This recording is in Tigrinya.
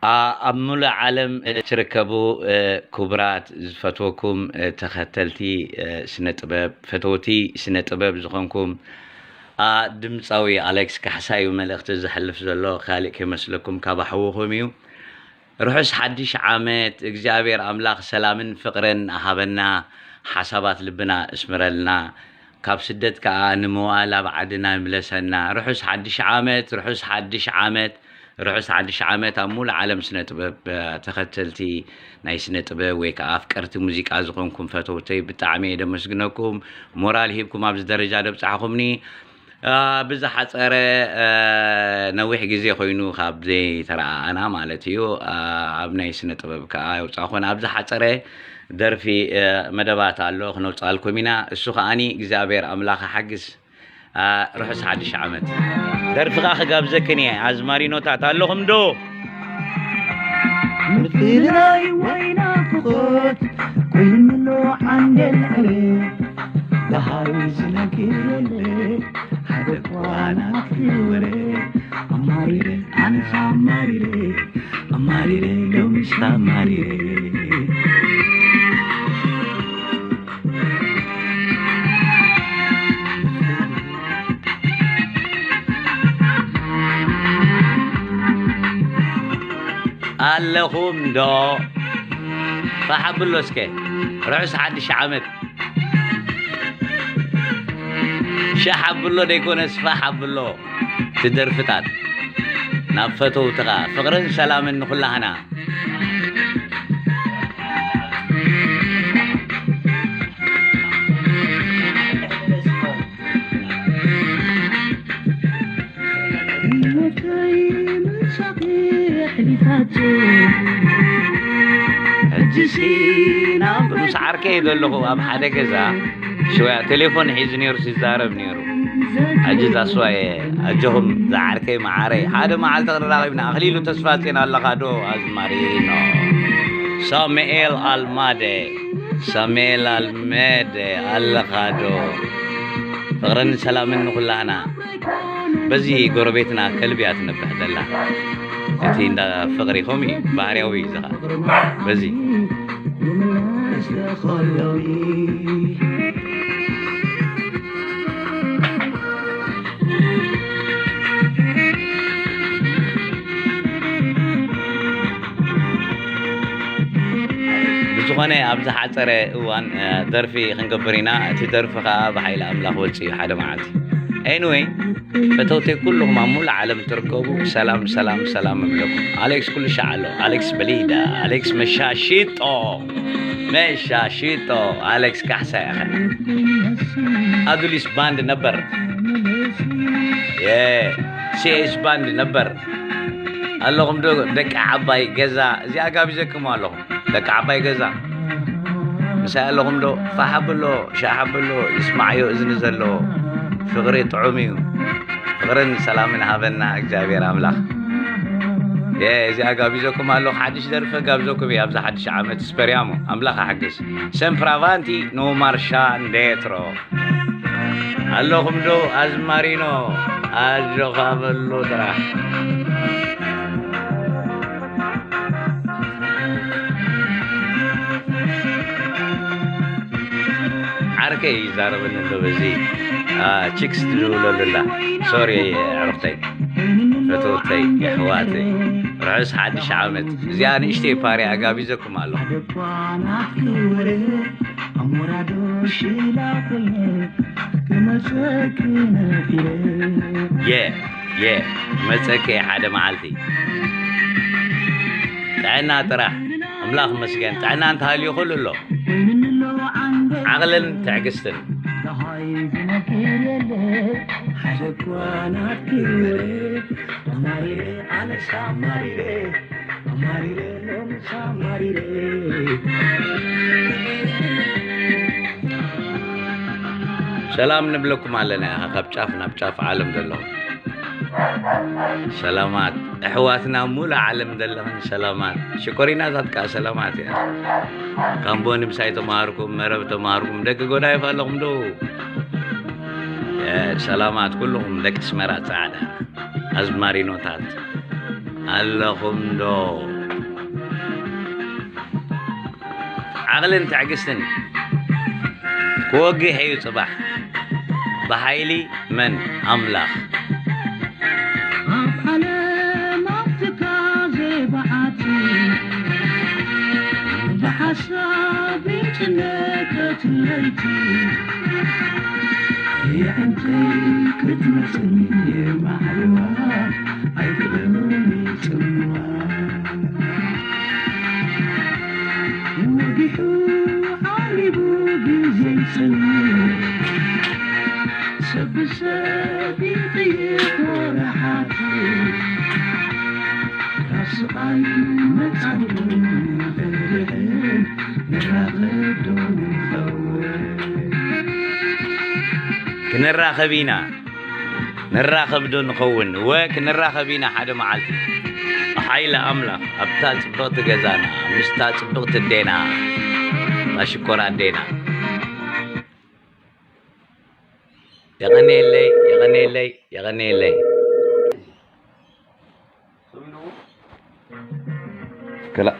ኣብ ሙሉእ ዓለም እትርከቡ ክቡራት ዝፈትወኩም ተኸተልቲ ስነ ጥበብ፣ ፈተውቲ ስነ ጥበብ ዝኾንኩም ድምፃዊ ኣሌክስ ካሕሳይ እዩ መልእኽቲ ዘሕልፍ ዘሎ። ካልእ ከይመስለኩም ካብ ኣሕውኹም እዩ። ርሑስ ሓድሽ ዓመት፣ እግዚኣብሔር ኣምላኽ ሰላምን ፍቕርን ሃበና፣ ሓሳባት ልብና እስምረልና፣ ካብ ስደት ከኣ ንምዋል ኣብ ዓድና ይምለሰና። ርሑስ ሓድሽ ዓመት፣ ርሑስ ሓድሽ ዓመት፣ ርሑስ ሓድሽ ዓመት ኣብ ሙሉእ ዓለም ስነ ጥበብ ተኸተልቲ ናይ ስነ ጥበብ ወይ ከኣ ኣፍቀርቲ ሙዚቃ ዝኾንኩም ፈተውተይ ብጣዕሚ እየ ደመስግነኩም። ሞራል ሂብኩም ኣብዚ ደረጃ ደብጻሕኹምኒ። ብዝሓፀረ ነዊሕ ግዜ ኮይኑ ካብ ዘይተረኣኣና ማለት እዩ። ኣብ ናይ ስነ ጥበብ ከዓ ይውፃእ ኮነ ኣብ ዝሓፀረ ደርፊ መደባት ኣሎ ክነውፃልኩም ኢና። እሱ ከዓኒ እግዚኣብሔር ኣምላኽ ሓግዝ። ርሑስ ሓድሽ ዓመት። ደርፊ ከዓ ክጋብዘክን እየ። ኣዝማሪኖታት ኣለኹም ዶ? ምፍልላይ ወይ ናፍቆት ኮይኑሎ ዓንደልዕል ደሃይ ዝነግር የለ ሓደ እኳ ናትሪ ወረ ኣማሪረ ኣነኻ ኣማሪረ ኣማሪረ ሎሚስ ኣማሪረ ኣለኹም ዶ? ፋሕ ኣብሎ እስከ ርሑስ ሓድሽ ዓመት። ሻሕ ኣብሎ ደይኮነስ ፋሕ ኣብሎ። ትደርፍታት ናብ ፈተውትኻ ፍቕርን ሰላምን ንኹላህና። ሕጂ ሲ ናብ ምስ ዓርከይ ዘለኹ ኣብ ሓደ ገዛ ሽወያ ቴሌፎን ሒዙ ነይሩ ሲዛረብ ነይሩ። ሕጂ ዛስዋየ ኣጆኹም ዝዓርከይ መዓረይ ሓደ መዓልቲ ክንራኸብና ኣኽሊሉ ተስፋ ዜና ኣለኻ ዶ ኣዝማሪኖ ሳሙኤል ኣልማደ ሳሙኤል ኣልመደ ኣለኻ ዶ ፍቕርን ሰላምን ንኹላህና። በዚ ጎረቤትና ከልቢ እያ ትነብሕ ዘላ። እቲ እንዳ ፍቕሪ ከምኡ እዩ፣ ባህርያዊ እዩ ዝኻ። በዚ ብዝኾነ ኣብ ዝሓፀረ እዋን ደርፊ ክንገብር ኢና። እቲ ደርፊ ከዓ ብሓይሊ ኣምላኽ ወፅእ እዩ ሓደ መዓልቲ። Anyway ፈተውተይ ኩልኹም ኣብ ሙሉእ ዓለም ትርከቡ ሰላም ሰላም ሰላም እብለኩም። ኣሌክስ ኩሉ ሻዕ ኣሎ። ኣሌክስ በሊዳ፣ ኣሌክስ መሻሺጦ፣ መሻሺጦ፣ ኣሌክስ ካሕሳ ያኸ ኣዱሊስ ባንድ ነበር፣ ሲኤስ ባንድ ነበር ኣለኹም ዶ ደቂ ዓባይ ገዛ እዚኣ ጋቢዘኩም ኣለኹም። ደቂ ዓባይ ገዛ ምሳይ ኣለኹም ዶ? ፋሕ ኣብሎ፣ ሻሕ ኣብሎ፣ ይስማዓዮ እዝኒ ዘለዎ። ፍቕሪ ጥዑም እዩ። ፍቕርን ሰላምን ሃበና እግዚኣብሔር ኣምላኽ። እዚኣ ጋቢዘኩም ኣለኹ። ሓድሽ ደርፊ ጋብዘኩም እየ ኣብዚ ሓድሽ ዓመት ስፐርያሞ። ኣምላኽ ኣሕግዝ። ሰምፕራቫንቲ ኖ ማርሻ እንዴትሮ ኣለኹም ዶ ኣዝማሪኖ ኣጆኻ በሉ ጥራሕ። ዓርከይ ይዛረበኒ ኣሎ በዚ ቺክስ ትድውለሉ ኣላ። ሶሪ ኣዕሩኽተይ ፈተውተይ ኣሕዋተይ ርሑስ ሓድሽ ዓመት። እዚኣ ንእሽተይ ፓርያ ኣጋቢዘኩም ኣለኹ። የ የ መፀከ ሓደ መዓልቲ ጥዕና ጥራሕ ኣምላኽ መስገን ጥዕና እንተሃልዩ ኩሉ ኣሎ። ዓቕልን ትዕግስትን ሰላም ንብለኩም ኣለና ኢኻ ካብ ጫፍ ናብ ጫፍ ዓለም ዘለኹም ሰላማት ኣሕዋትና ሙሉ ዓለም ዘለኽን ሰላማት ሽኮሪናታት ከዓ ሰላማት እያ። ካምቦኒ ምሳይ ተማሃርኩም መረብ ተማሃርኩም ደቂ ጎዳይፍ ኣለኹም ዶ? ሰላማት ኩልኹም ደቂ ስመራ ፃዕዳ ኣዝማሪኖታት ኣለኹም ዶ? ዓቕልን ትዕግስትን ክወግሕ እዩ ጽባሕ። ብሓይሊ መን? ኣምላኽ። ኣብ ዓለም ኣብ ትካዜ ብዓቲ፣ ብሓሳብ ይጭነቀት ለይቲ። የዕንተይ ክትመጽኒ የማዕልዋ ኣይፍለምን ይጽምዋ። ወጊሑ ዓሪቡ ግዜ ይጽንሕ፣ ሰብ ብሰብ ይጥይቕ ወረሓቱ። ካብ ስቓይ መጻኢኡ ንፈርሕን ንራኸብ ዶ ንኸውን? ክንራኸብ ኢና። ንራኸብ ዶ ንኸውን? እወ፣ ክንራኸብ ኢና ሓደ መዓልቲ። ብሓይሊ ኣምላኽ፣ ኣብታ ጽብቕቲ ገዛና፣ ምስታ ጽብቕቲ ኣዴና፣ እታ ሽኮር ኣዴና። የቐንየለይ፣ የቐንየለይ፣ የቐንየለይ። ክላ-፣